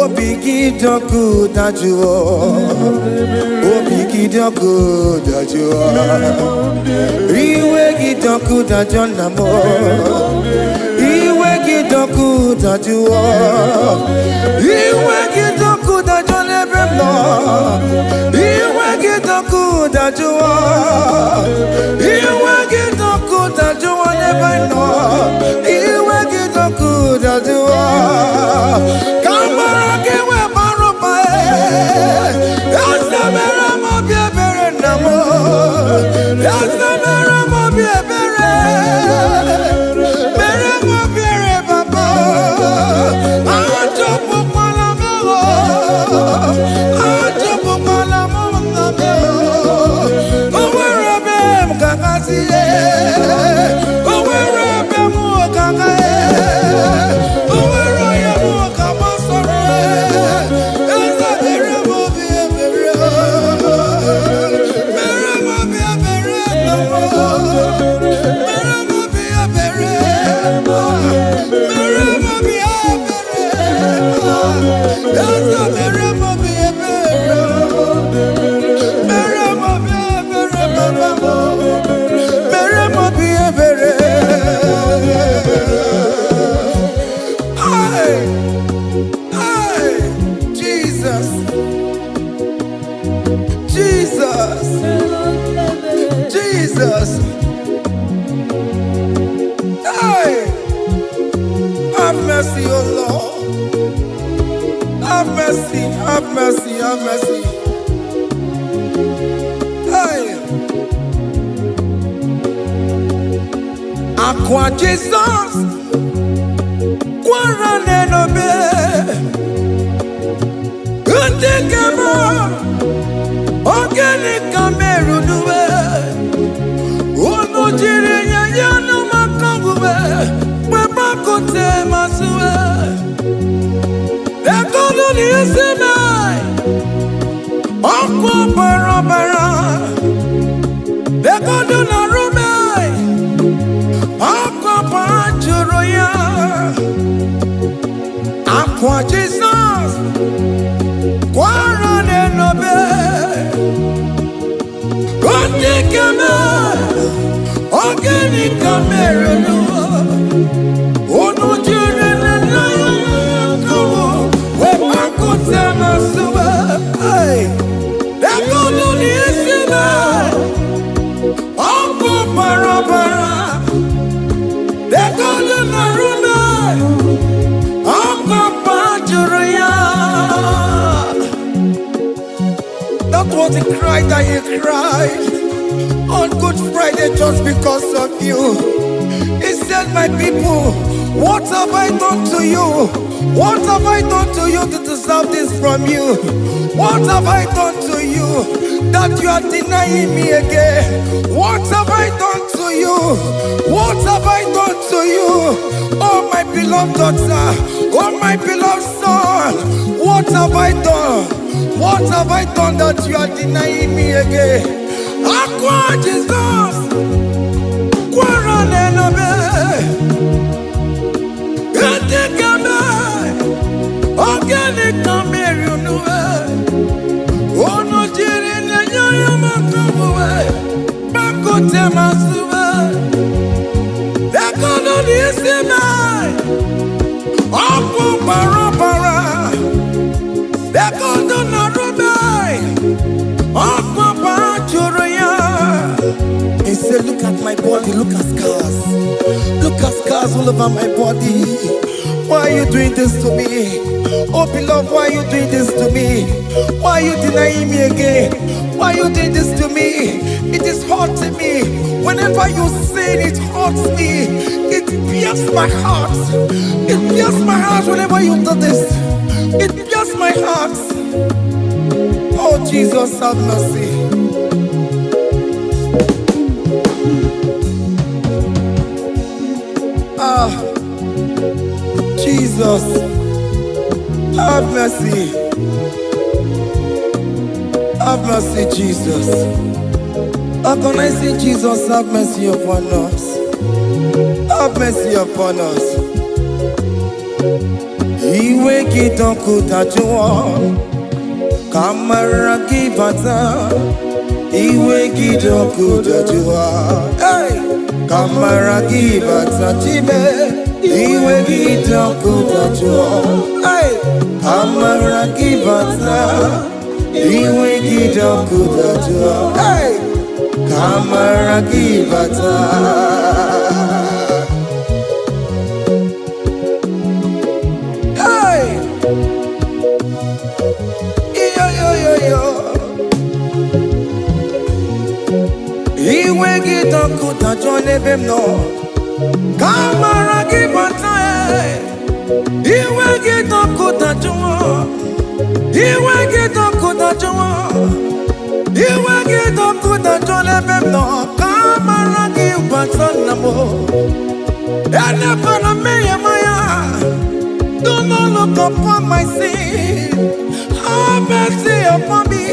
Obi gị dị ọkụ dajụọ. Obi gị dị ọkụ dajụọ. Iwe gị dị ọkụ dajụọ, nna m. Iwe gị dị ọkụ dajụọ. Iwe gị dị ọkụ dajụọ n'ebe m nọ. Iwe gị dị ọkụ dajụọ. Iwe gị dị ọkụ dajụọ n'ebe m nọ. Iwe gị dị ọkụ dajụọ. Ka mara gị wee bara ụba. Eze, mere m obi ebere, nna m. Eze, mere m obi ebere. Mere m obi ebere, baba. Achọpụkwala m, achọpụkwala m, nna m. O nwere ebe m ga-agazi, o nwere ebe m ga-aga, o nwere onye m ga-agbasoro. Eze, mere m obi ebere. Mere m obi ebere, nna m. Mere m obi ebere. Mere m obi ebere. Eze, mere m obi ebere. Mere m obi ebere, baba m. Mere m obi ebere. Hey, hey, Jesus, Jesus, Jesus. Hey, have mercy, oh Lord. Have mercy, have mercy, have mercy. Hey. Akwa Jizọs kwara n'enobe, ndị nke m, ogene ka merunuwe unu jiri nye ya n'ụmụaka uwe kpekpakute masịwe ekolu n'isi mee ọkụ bara bara ekodu na rume ọkụ bara jụrụ ya. Akwa Jizọs kwara n'enobe, ndị nke m, ogene ka mere n'ụwa unu jiri nne ya kọwụ wee gbakọta na nsogbu ekolu n'isi mee ọkụ bara bara ekolu na rume ọkụ jụrụ ya. That was the cry that he cried on Good Friday just because of you. He said, "My people, what have I done to you? What have I done to you to deserve this from you? What have I done to you that you are denying me again? What have I done to you? What have I done to you? Oh, my beloved daughter, oh, my beloved son, what have I done? What have I done that you are denying me again?" Akwa Jesus, kwara n'enobe, etikeme, ogene ka mere unu unu jiri na-enye ya maka omume gbakọte masịwe ekono n'isi mee ọkụ bara bara ekono na rube ọkụ bara jụrụ ya. He said, "Look at my body, look at scars. Look at scars all over my body. Why are you doing this to me? Oh, beloved, why are you doing this to me? Why are you denying me again? Why are you doing this to me? It is hurting me. Whenever you sin, it hurts me. It pierces my heart. It pierces my heart whenever you do this. It pierces my heart." Oh, Jesus, have mercy. Ah, Jesus, have mercy. Have mercy, Jesus. Agonizing Jesus, have mercy upon us. Have mercy upon us. Iwe gị dọkụ dajụọ, ka amara gị bata. Iwe gị dọkụ dajụọ. Hey! Ka amara gị bata, Chime. Iwe gị dọkụ dajụọ. Hey! Ka amara gị bata. Iwe gị dọkụ dajụọ. Hey! Ka amara gị bata. Hey! Iyo yo yo yo. Iwe gị dọkụ dajụọ n'ebe m nọ. Ka amara gị bata. Eh. Iwe gị dọkụ dajụọ. Iwe gị dọkụ dajụọ. Iwe gị dọkụ dajụọ n'ebe m nọ. Ka amara gị bata nna m. Elebara mmehie m anya. Do not look upon my sin. Have mercy upon me.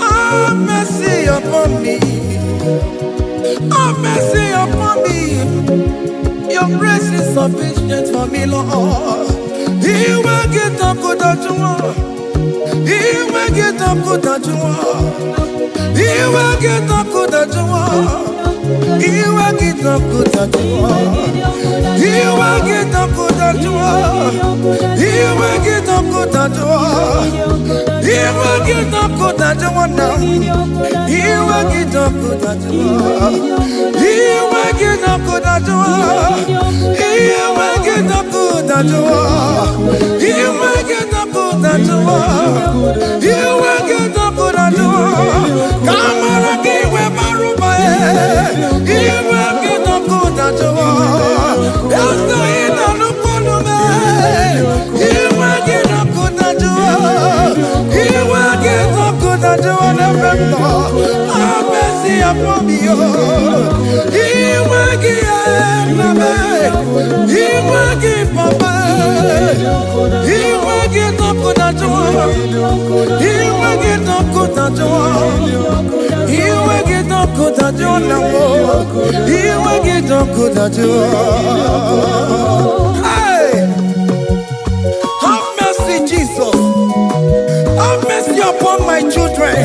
Have mercy upon me. Have mercy upon me. Your grace is sufficient for me, Lord. Iwe gị dọkụ dajụọ. Iwe gị dọkụ dajụọ. Iwe gị dọkụ dajụọ. Iwe gị dọkụ dajụọ. Iwe gị dọkụ dajụọ. Iwe gị dọkụ dajụọ. Iwe gị dọkụ dajụọ na m. Iwe gị dọkụ dajụọ. Iwe gị dọkụ dajụọ. Iwe gị dọkụ dajụọ. Iwe gị dọkụ dajụọ. Iwe gị dọkụ dajụọ. Ka amara gị wee bara ụba ya. Iwe gị dọkụ dajụọ. Eze ị na-anụkwu olu m. Iwe gị dọkụ dajụọ. Iwe gị dọkụ dajụọ n'ebe m nọ. Have mercy upon me, oh. Iwe gị nna m. Iwe gị papa. Iwe gị dọkụ dajụọ. Iwe gị dọkụ dajụọ. Iwe gị dọkụ dajụọ na m. Iwe gị dọkụ dajụọ. Hey! Have mercy, Jesus. Have mercy upon my children.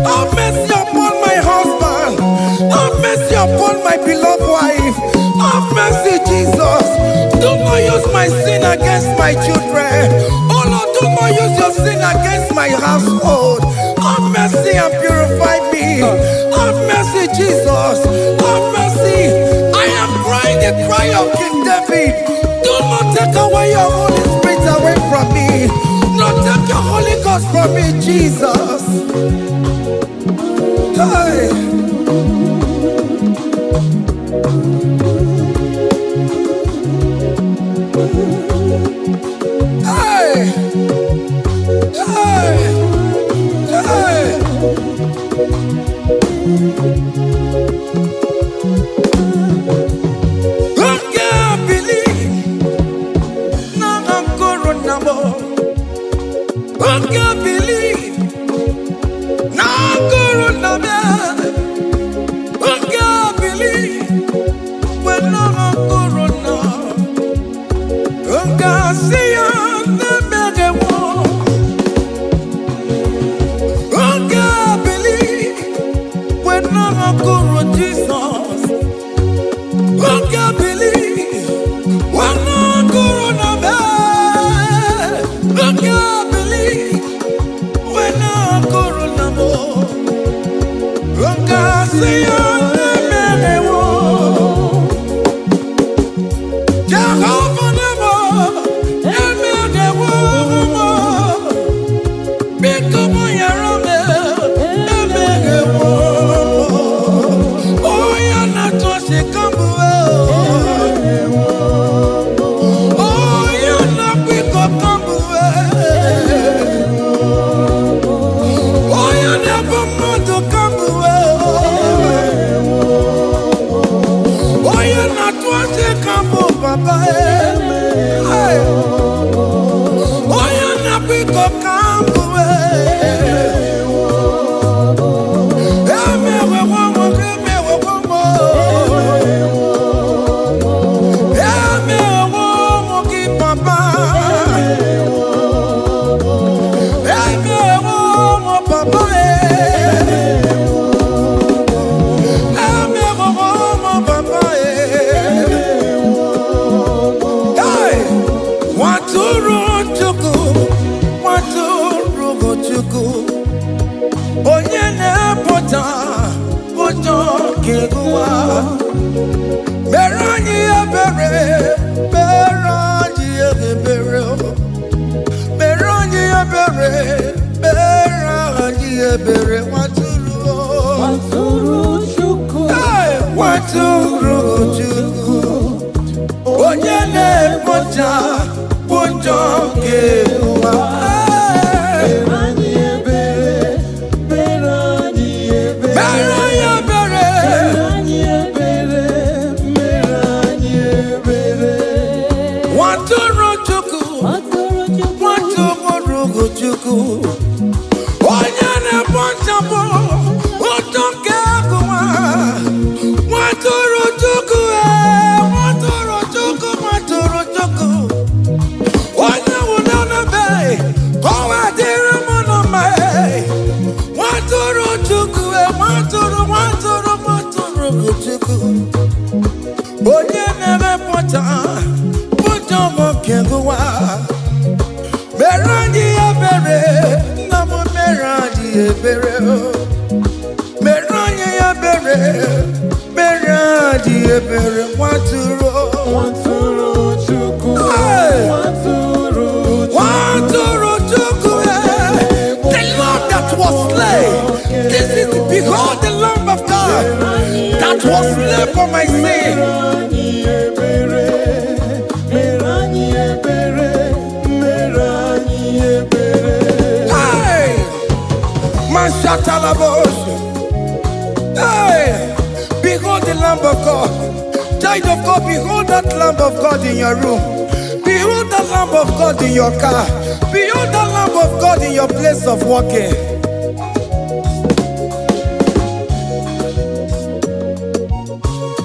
Have mercy upon my husband. Have mercy upon my beloved wife. Have mercy, Jesus. Do not use my sin against my children. Oh Lord, do not use your sin against my household. Have mercy and purify me. Have mercy, Jesus. Have mercy. I am crying the cry of King David. Do not take away your Holy Spirit away from me. Not take your Holy Ghost from me, Jesus. Hey. Hey. Hey. Hey. Oge bili na nkoro na mo. Oge bili na nkoro na me. Oge bili we na nkoro na. Oge si ya na mere wo. Oge bili we na nkoro Jesus. Oge bili we na nkoro na me. Oge bili we na nkoro na mo. Oge si ya na mere wo. Jehovah nemo, emere wo mo. Biko mo yara me, emere wo mo. Oya na tosi kambu Oya na kwiko kambu Oya na bomoto kambu Oya na tosi kambu papa. Hey. Oya na kwiko kambu. Emewe womo, emewe womo. Emewe womo ki papa. Chukwu, nwatụrụ Chukwu, onye na-epụta ụjọ nke ụwa. Mere anyị ebere, mere anyị ebere, mere anyị ebere, mere anyị ebere, nwatụrụ. Nwatụrụ Chukwu. Hey! Nwatụrụ Chukwu, onye na-ekpocha ụjọ nke ụwa. Hey! Mere anyị ebere, mere anyị ebere. Mere anyị ebere. Mere anyị ebere, mere anyị ebere. Nwatụrụ Chukwu. Nwatụrụ Chukwu. Nwatụrụ Chukwu, onye na-ekpochapụ ụjọ nke ụwa. Nwatụrụ Chukwu, ee, nwatụrụ Chukwu, nwatụrụ Chukwu, onye nwụrụ n'ebe ka ọ wee dịrị m na mma, ee. Nwatụrụ Chukwu, ee, nwatụrụ, nwatụrụ, nwatụrụ Chukwu, onye na-emepụta ụjọ nke ụwa. Mere anyị ebere, nna m, mere anyị ebere o. Mere anyị ebere, mere anyị ebere, nwatụrụ. Nwatụrụ Chukwu. Hey! Nwatụrụ Chukwu. Nwatụrụ Chukwu, eh. The Lamb that was slain. This is, behold the Lamb of God that was slain for my sin. Mere anyị ebere, mere anyị ebere, mere anyị ebere. Hey! Mashatalabos. Hey! Behold the Lamb of God. Child of God, behold that Lamb of God in your room. Behold the Lamb of God in your car. Behold the Lamb of God in your place of working.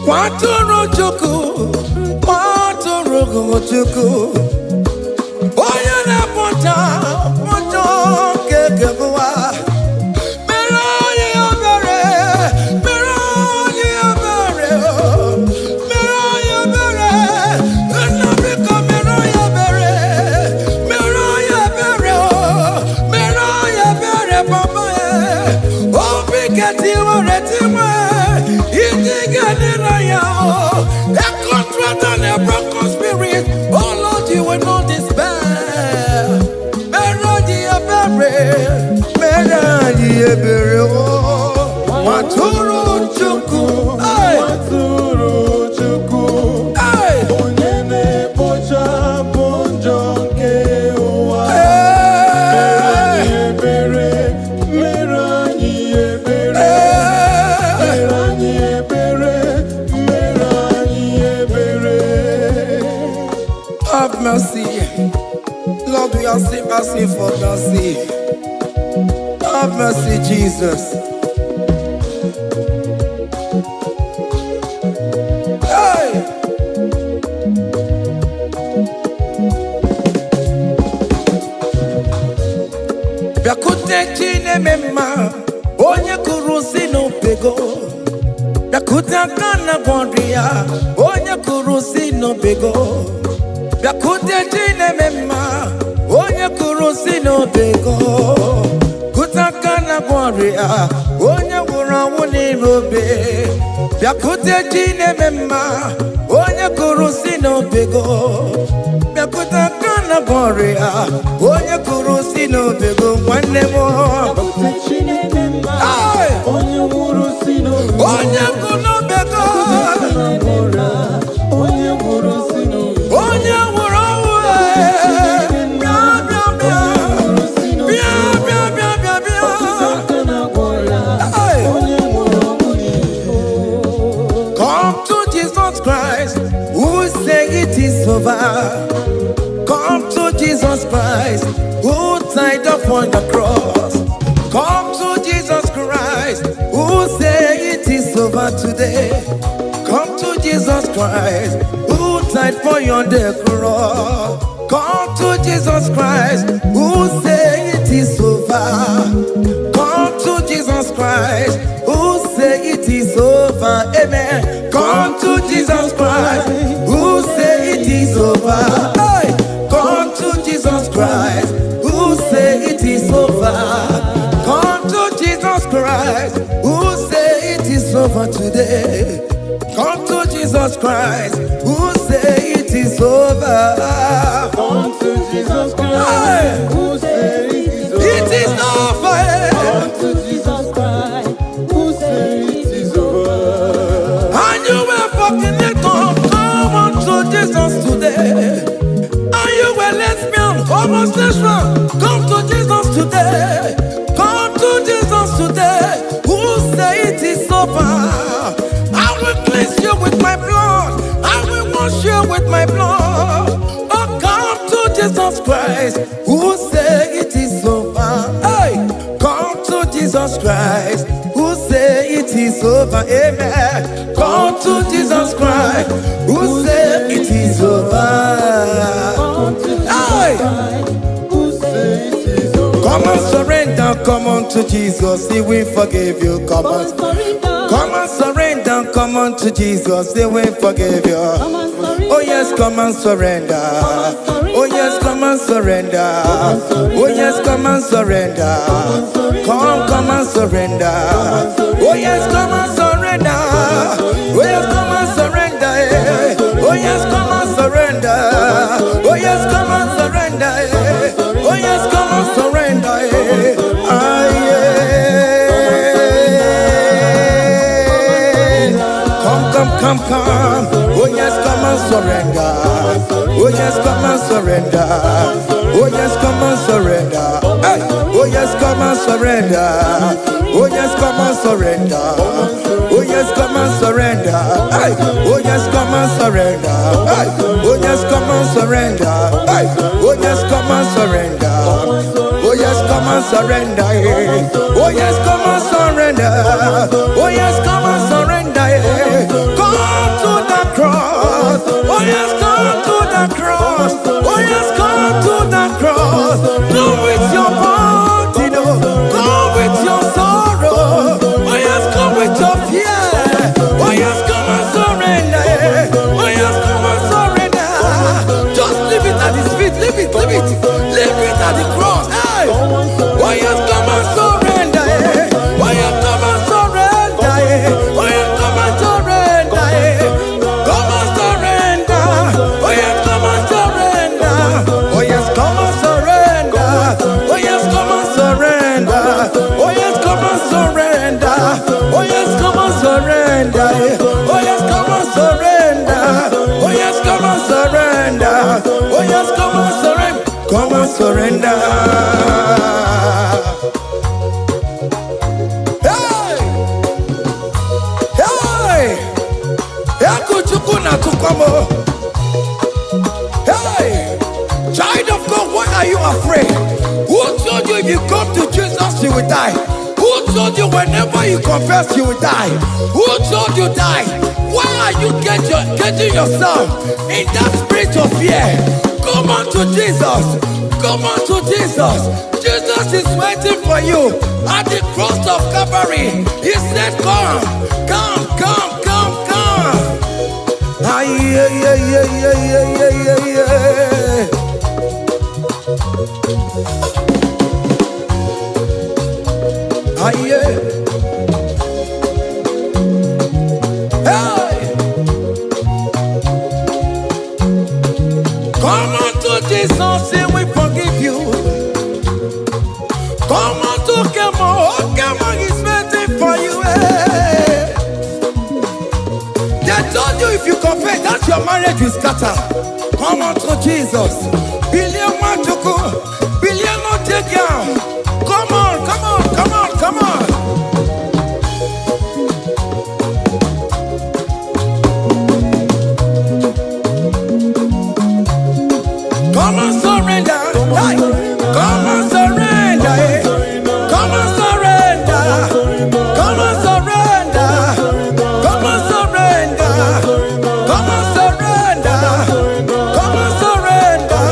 Nwatụrụ Chukwu, nwatụrụ Chukwu, onye na-ekpocha ụjọ nke ụwa. Mere anyị ebere, mere anyị ebere, mere anyị ebere, nna, biko mere anyị ebere, mere anyị ebere, mere anyị ebere, papa. Obi ketiwere tiwe, iji ga-adịrị ya o. A contrite and a broken spirit, oh Lord, you will not despair. Mere anyị ebere, mere anyị ebere o. Nwatụrụ Chukwu. Hey! Nwatụrụ Chukwu. Hey! Onye na-ekpochapụ njọ nke ụwa. Hey! Ebere, mere anyị ebere. Hey! Mere anyị ebere, mere anyị ebere. Have mercy. Lord, we are still asking for mercy. Have mercy, Jesus. Hey! Bịakwute Chineme mma, onye kụrụ si n'opego. Bịakwute aka na gwọrọ ya, onye kụrụ si n'opego. Bịakwute Chineme mma, onye kụrụ si n'obego. Kute aka na gwọrọ ya, onye nwụrụ ọnwụ n'ime obe. Bịakwute Chineme mma, onye kụrụ si n'obego. Bịakwute aka na gwọrọ ya, onye kụrụ si n'obego, nwanne m. Bịakwute Chineke mma, Hey! onye nwụrụ si n'obe. Onye kụ n'obego. Onye nwụrụ si n'obe. Onye nwụrụ ọnwụ, ee. Bịa, bịa, bịa. Bịa, bịa, bịa, bịa, bịa. Hey! Onye nwụrụ ọnwụ n'ihu. Come to Jesus Christ, who say it is over. Come to Jesus Christ, who died upon the cross. Come to Jesus Christ, who say it is over today. Come to Jesus Christ, who died for you on the cross. Come to Jesus Christ, who say it is over. Come to Jesus Christ, who say it is over. Amen. Come to Jesus Christ, who say it is over. Hey! Come to Jesus Christ. Christ, who say it is over. Come to Jesus Christ, who say it is over today. Come to Jesus Christ, who say it is over. Come to Jesus Hey! Christ, who say it is over. It is over. Come to Jesus Christ, who say it is over. And you were fornicator, come unto Jesus today. And you were lesbian, homosexual, come to Jesus today. Come to Jesus today. Who say it is over? I will cleanse you with my blood. I will wash you with my blood. Oh, come to Jesus Christ. Who say it is over? Hey, come to Jesus Christ. Who say it is over? Amen. Come to Jesus Christ. Who say it is over? Come to Jesus Hey! Christ, who say it is over. Come and surrender, come on to Jesus, He will forgive you. Come Come on, and surrender. come and surrender, come on to Jesus, He will forgive you. Come and surrender. Oh yes, come and surrender. Oh yes, come and surrender. Oh yes, come and surrender. Come, come and surrender. Oh yes, come and surrender. Oh yes, come and surrender. Eh. Oh yes, come and surrender. Oh yes, come and surrender. Eh. Oh yes, come and surrender. Eh. Ah, yeah. Come, come, come, come. Oh yes, come and surrender. Oh yes, come and surrender. Oh yes, come and surrender. Hey. Oh yes, come and surrender. Oh yes, come and surrender. Oh yes, come and surrender. Hey. Oh yes, come and surrender. Hey. Oh yes, come and surrender. Hey. Oh yes, come and surrender. Oh yes, come and surrender. Eh. Oh yes, come and surrender. Oh yes, come and surrender. Eh. Come to the cross. Oh yes, come to the cross. Oh yes, come to the cross. Come with your body, no. Come with your sorrow. Oh yes, come with your fear. Oh yes, come and surrender. Eh. Oh yes, come and surrender. Just leave it at his feet. Leave it, leave it. Leave it at the cross. Hey. Oh yes, come and surrender. Eh. Oh yes, come and surrender. Eh. Oh yes, come and surrender. Eh. Come and surrender. Oh yes, come and surrender. Oh yes, come and surrender. Oh yes, come and surrender. Oh yes, come and surrender. Oh yes, come and surrender. Eh. Oh yes, come and surrender. Oh yes, come and surrender. Oh yes, come and surrender. Come and surrender. Hey! Hey! Ekuchukwu na-atụkwa m o. Hey! Child of God, why are you afraid? Who told you if you come to Jesus, you will die? Who told you whenever you confess, you will die? Who told you die? Why are you getting yourself in that spirit of fear? Come unto Jesus. Come unto Jesus. Jesus is waiting for you at the cross of Calvary. He said, come, come, come, come, come. Ay, ay, ay, ay, ay, ay, ay, ay, ay. Ay, ay. Hey! Come unto Jesus, and we forgive you. Come unto Kemo, oh Kemo is waiting for you. Hey. They told you if you confess that your marriage will scatter. Come unto Jesus. Billion Nwachukwu, billion no take down. Come on, come on, come on, come on. Come and surrender. Hey. Come and surrender. Eh. Come and surrender. Come and surrender. Come and surrender. Come and surrender. Come and surrender.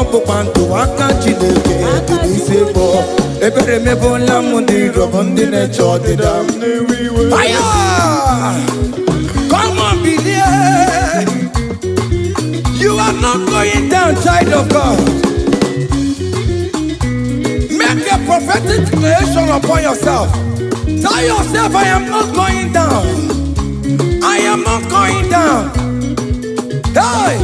ọgbụgba ndụ, aka Chineke dị n'isi bụ ebere mebụla m ndị iro m, ndị na-eche ọdịda m. Fire! Come on, bilie. You are not going down, child of God. Make a prophetic declaration upon yourself. Tell yourself, "I am not going down. I am not going down." Hey!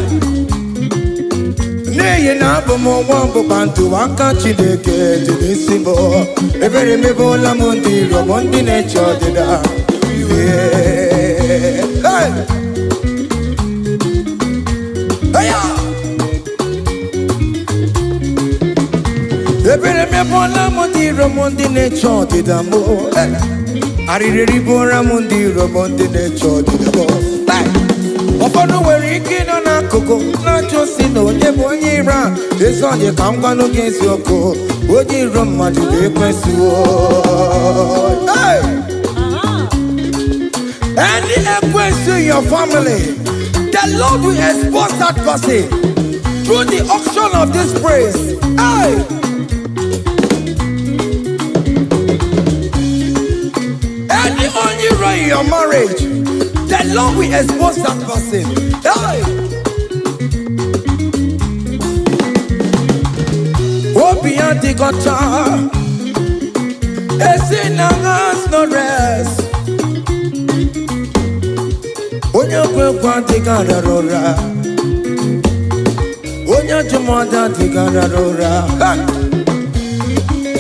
N'ihi na abụ m nwa ọgbụgba ndụ, aka Chineke dị n'isi m, ebere mebụla m ndị iro m, ndị na-eche ọdịda. Yeah. Hey! Hey! Ebere mebụla m ndị iro m, ndị na-eche ọdịda m. Hey! Arịrị eribụra m ndị iro m, ndị na-eche ọdịda m. Hey! Ụfọdụ nwere ike ịnọ n'akụkụ na-ajụ si na onye bụ onye iro a. Ezi onye ka m gwanụ gị eziokwu, onye iro mmadụ ga-ekwesịwo. Hey! Any ekwensu in your family, the Lord will expose that person through the unction of this praise. Hey! Any onye iro in your marriage, the Lord will expose that person. Hey! Obi adịghị ọcha, esi na has no rest. Onye kwe ekwe adịghị arara ụra. Onye ajụmọdụ adịghị arara ụra. Ha!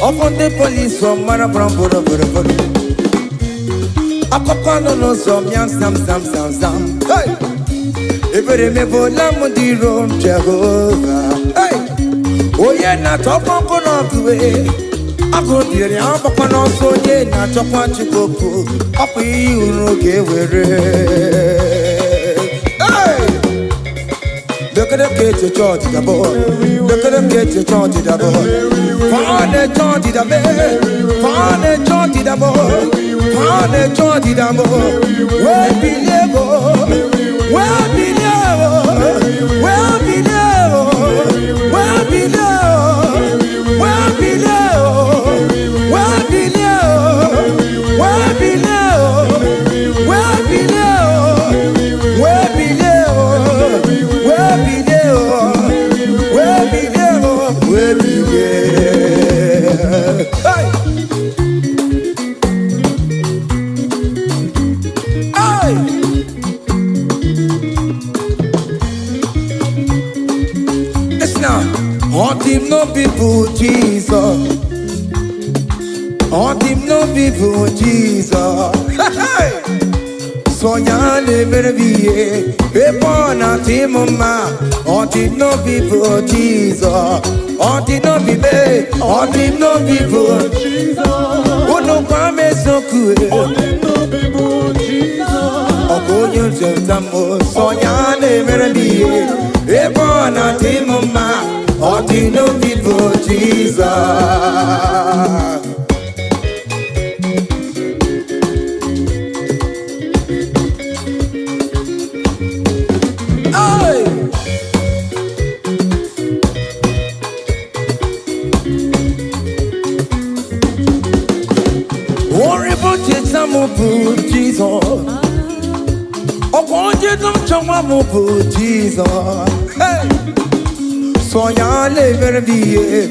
Ọfọ ndị polisi ọmara bụrụ bụrụ bụrụ bụrụ. Akụkọ nọ n'ụzọ mịa sam sam sam sam. Hey! Ebere mebụla m ndị iro m, Jehova. Hey! Onye na-achọkwa nkụ n'ọkụ, agụ biri agbakwa n'ọsọ. Onye na-achọkwa Chukwu okwu, ọkwa ihe uru ga-ewere. Hey! Lekere ka echiche ọdịda bụ, lekere ka echiche ọdịda bụ, fa na-eche ọdịda mee, fa na-eche ọdịda bụ, fa na-eche ọdịda bụ, wee bilie bụ, wee bilie bụ, wee bilie bụ, wee bilie bụ, wee bilie bụ, wee bilie bụ, wee bilie bụ, wee bilie bụ, wee bilie bụ, wee bilie bụ, wee bilie bụ, wee bilie. Hey! Hey! Listen now. Ọ dị m n'obi bụ Jizọs. Ọ dị m n'obi bụ Jizọs. Hey! Sọ ya na-emere m ihe ebe ọ na-adị m mma. Ọ dị m n'obi bụ Jizọs. Ọ dị n'obi me, ọ dị m n'obi bụ unu gwa m eziokwu. Ọ bụ onye nzọpụta m, sọ ya na-emere m ihe ebe ọ na-adị m mma. Ọ dị n'obi bụ Jizọs. Hey! Orin bụ cheta m bụ Jizọs. Ọkwa onye nchọnwa m bụ Jizọs. Hey! Sọ ya na-emere m ihe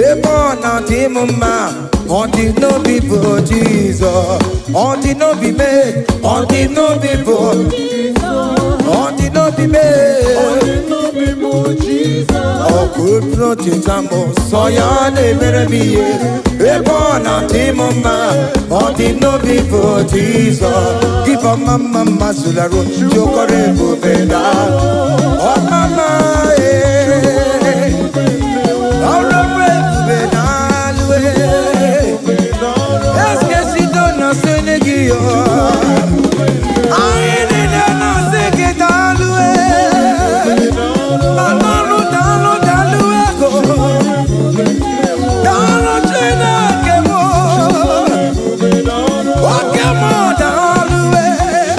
ebe ọ na-adị m mma. Ọ dị n'obi bụ Jizọs. Ọ dị n'obi mee, ọ dị n'obi bụ, ọ dị n'obi mee. Ọkụ cheta m, sọ ya na-emere m ihe ebe ọ na-adị m mma. Ọ dị n'obi bụ Jizọs. Give mma mma mma zularụ jokọrọ ebube na ọmama ee ọrụ ebube na alụ eskesido na sene gị yo. Anyị niile na-asị gị daalụ ee. Daalụ, daalụ, daalụ ego. Daalụ Chineke m. Oke m daalụ ee.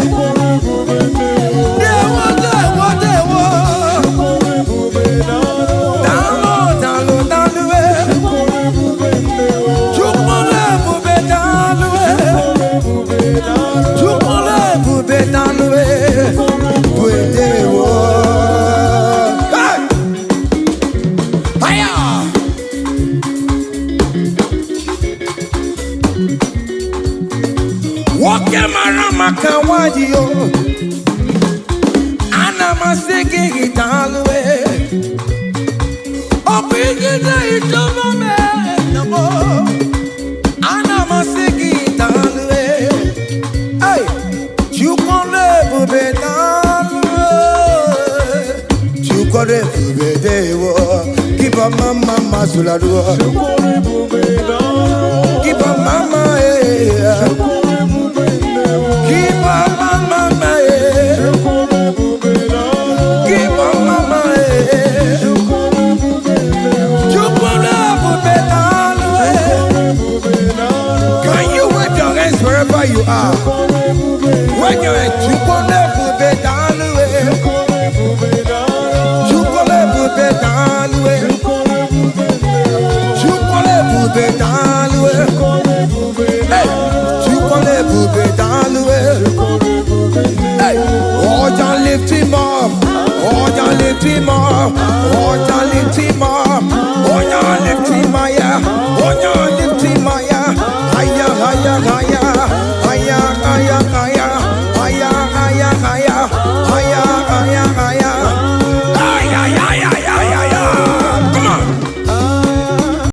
Dewo, dewo, dewo. Nwoke mara maka nwanyị o. Ana m asị gị daalụ e. Ọ bụ ijide ịchọba m e. Ana m asị gị daalụ e. Hey! Chukwu ebube, daalụ e. Chukwu ebube dewo. Give a mama mazularuo. Give a mama eh. Give a mama eh. Give a mama eh. Chukwu ebube, daalụ e. Can you wave your hands wherever you are? When you're at Chukwu ebube, daalụ e. Chukwu ebube, daalụ e. Chukwu ebube, daalụ e. Hey! Chukwu ebube, daalụ e. Hey! Ọjà, lift him up. Ọjà, lift him up. Ọjà, lift him up.